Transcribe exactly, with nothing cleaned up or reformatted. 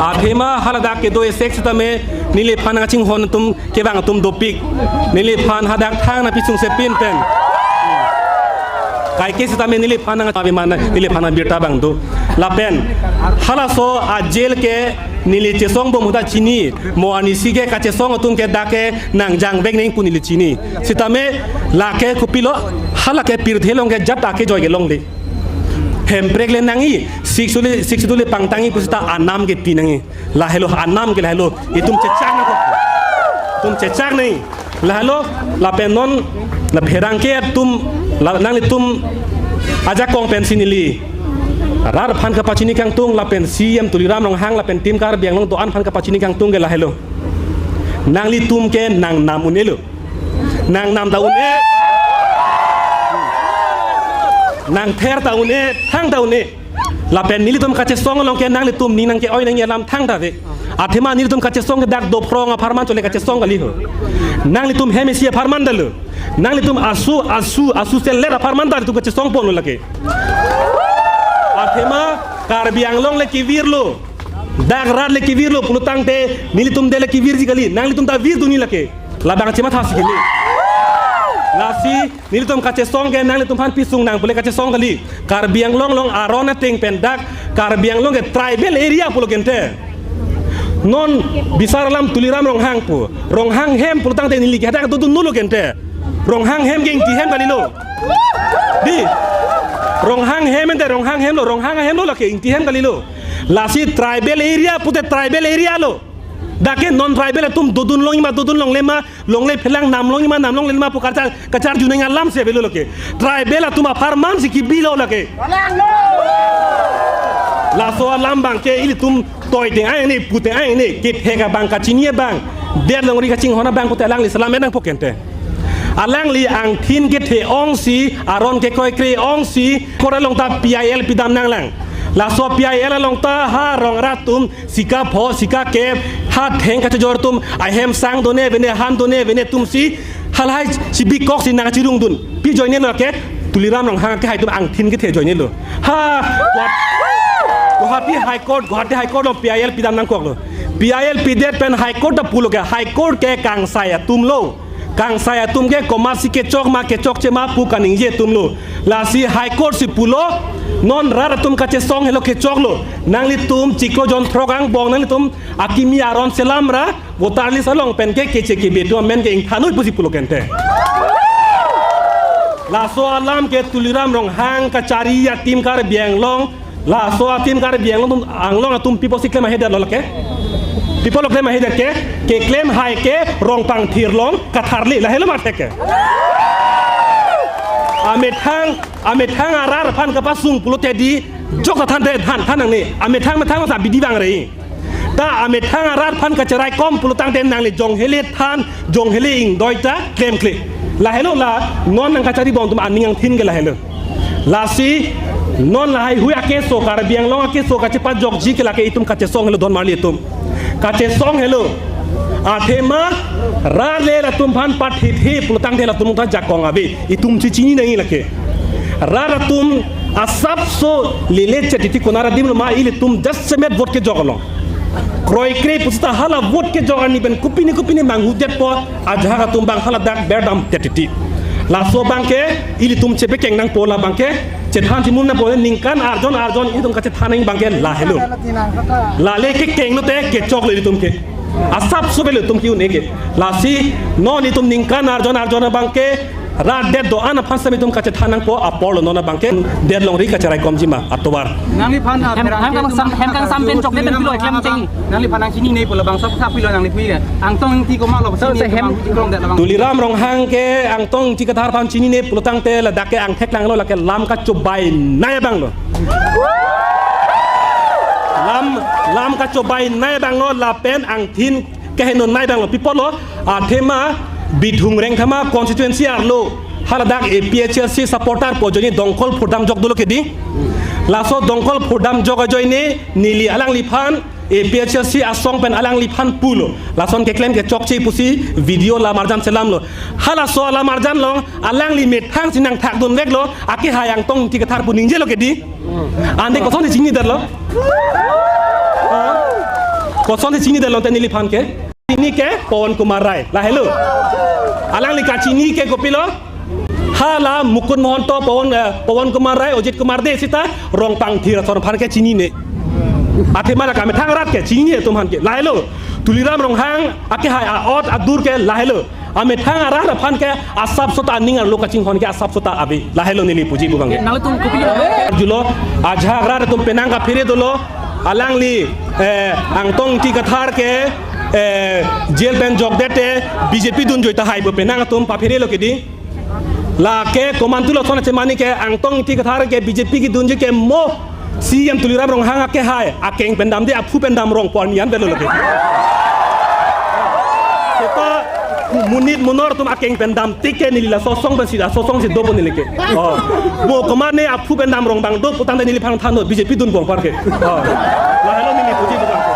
Athema haladak kedo esek sitame neliphan nangchinghon atum kevang atum dopik. Neliphan hadak thang nangpisung sepin pen. Kaike sitame neliphan nang abimana neliphan abirta abang do. Lapen halaso a-jail ke neli chesong bom ahut ta chini, mo anisi ke kachesong atum ke dak ke nangjangvek nangji pu neli chini. Sitame lake kopilo, halake pirthe along ke jat ake joi ke longle. Hemprek le nangji, Sixth Schedule, Sixth Schedule le pangtangji pusita anam ke pinangji. Lahelo anam ke lahelo. Itum chechak nangkok. Itum chechak nangji. Lahelo lapen non la pherangke atum la nanglitum ajakong pensi neli rat aphan kapachini kangtung lapen C E M Tuliram Ronghang lapen Team Karbi Anglong do-an aphan kapachini kangtung ke lahelo. Nanglitum ke nangnam un-elo. Nangnam ta un-e. Nangther ta un-e, thang ta un-e. Lapen nelitum kachesong along ke nanglitum ning nangke-oi nangji alam thangta ave. Athema nelitum kachesong ke dak dophrong apharman chole kachesong kali ho. Nanglitum hem isi apharman ta lo. Nanglitum asu, asu, asu selet apharman ta nelitum kachesong ponlo lake. Athema Karbi Anglong le kevirlo. Dak rat le kevirlo pulotangte nelitum det le kevirji kali. Nanglitum ta virdunji lake. Labang chemathasi kali. Lasi nelitum kachesong ke nanglitum aphan pisung nang pule kachesong kali. Karbi Anglong along aron ateng pen dak Karbi Anglong ke tribal area pulo ke ante. Non bisar alam Tuliram Ronghang pu. Ronghang hem pulotangte neli ke hadak dodunlo ke ante. Ronghang hem ke Ingti hem kalilo. Di. Ronghang hem ante Ronghang hemlo, Ronghang hemlo lake Ingti hem kalilo. Lasi tribal area pute tribal area lo. Dak ke non tribal atum dodun longji ma dodun longle ma, longle phelang nam longji ma nam longle ma pu kachar kacharju nangji alam si avelo lake. Tribal atum apharman si kebilo lake. Laso alam abang ke ilitum toi teng ai ne pu teng ai ne kethek abang kachini abang. Det longri kachinghon abang pute alangli selam enang po ke ante. Alangli angthin kethe ongsi, aron kekroikre ongsi, kora along ta P I L pidam nanglang. Laso P I L along ta ha rong rat atum, sika pho, sika kep, ha theng kachojor atum, ahem sang done vene, han done vene atum si, halahai si bikok si nangchirungdun. Pi ajoinelo ke, Tuliram Ronghang ke hai atum angthin kethe ajoinelo. Ha, Guwahati, Guwahati High Court, Guwahati High Court along P I L pidam nangkoklo. P I L pidet pen High Court ta pulo ke, High Court ke kangsai atumlo. Kangsai atum ke komatsi kechok ma kechokche ma pu kaningje atumlo. Lasi High Court si pulo, non rat atum kachesong helo kechoklo. Nanglitum chiklo jon throk angbong nanglitum akimi aron selam ra voter list along pen ke keche kebe atum amen ke ingthanoi pusi pulo ke ante. Laso alam ke Tuliram Ronghang kachari a-Team Karbi Anglong. Laso a-Team Karbi Anglong atum, Anglong atum pi apotsi klem ahedet lo lake. Pi apotlo klem ahedet ke, keklem hai ke rong pangthir along katharli lahelo mate ke. Amethang, amethang arat aphan kapasung pulote di jok ta than te than than nangne. Amethang methang sa bidi bang rei. Ta amethang arat aphan kacheraikom pulotangte nangli jonghele than, jonghele ingdoi ta klemkle. Lahelo la non nangkachari bom atum aning angthin ke lahelo. Lasi non lahai hui akeso Karbi Anglong akeso kachepajokji ke lake itum kachesong helo don marli atum. Kachesong helo. Athema rat le latum aphan pathithe pulotangte latum ta jakong ave. Itum chichini nangji lake. Rat atum asapso lele chetiti konat adim lo ma ilitum jasemet vote kejok along. Kroikre pusita hala vote kejok arni pen kopine kopine manghudetpo ajahak atum abang haladak berdam chetiti. Laso abang ke ilitum chepekeng nangpo labang ke chethan chimun nangpo ningkan arjon arjon itum kachethan nang abang ke lahelo. Lale kekeng lote kechoklo ilitum ke. Asapso avelo itum ke un-e ke. Lasi non itum ningkan arjon arjon abang ke rat det do-an aphan sami itum kachethan nangpo apor lo non abang ke det longri kacheraikomji ma atovar. Nangliphan, ah, Hem, pherangke hem kang atum sam, hem kang sam pen chokde pen pilo eklem cheng. Nangliphan nangchinine pu labangso sa pilo nangliphan. Angtong Ingti komatlo, so, chini se hem. Komat, chikrong det labang. Tuliram Ronghang ke Angtong Ingti Kathar aphan chinine pulotangte ladak ke angthek langlo lake lam kachobai nai abang lo. Lam, lam kachobai nai abang lo lapen angthin keheno nai abang lo. Pi apotlo, athema Bithung Rengthama constituency arlo haladak A P H L C supporter pu ajoine dongkol phurdam jok dolo ke di. Laso dongkol phurdam jok ajoine neli alangliphan A P H L C asong pen alangliphan pulo. Lason keklem kechokche pusi video lam arjan selamlo. Halaso alam arjan along alangli methang si nangthakdunveklo, akehai Angtong Ingti Kathar pu ningjelo ke di. Ante kosonsi chinidetlo. Kosonsi chinidetlo te neliphan ke? Chini ke Pawan Kumar Rai, lahelo. Alangli kachini ke kopilo? Hala Mukund Mahanta, Pawan, eh, Pawan Kumar Rai, Ajit Kumar Dey sita Rongpang Thir ason aphan ke chinine. Athema la kamethang arat ke chinine atum aphan ke, lahelo. Tuliram Ronghang akehai a-ot adur ke, lahelo. Amethang arat aphan ke asap sota aning arlo kachinghon ke asap sota ave, lahelo neli puji pu abang ke. Nangtum kopi lo? Arjulo, ajahak rat atum penang kaphere dolo, alangli, eh, Angtong Ingti Kathar ke, eh, jail pen jokdet te B J P dunjoi tahai pu penang atum papherelo kedi. Lake komantu lason achemani ke Angtong Ingti Kathar ke B J P kedunji ke mo C E M Tuliram Ronghang akehai akeng pen damde, aphu pen dam rong pu arni an avelo lake. Seta monit monor atum akeng pen dam tik ke neli laso asong pensi, laso asongsi dopo neli ke. Oh. Mo komatne aphu pen dam rong abang do putangte neliphan thanlo B J P dunbom apar ke. Oh. Lahelo neli puji pu abang ke.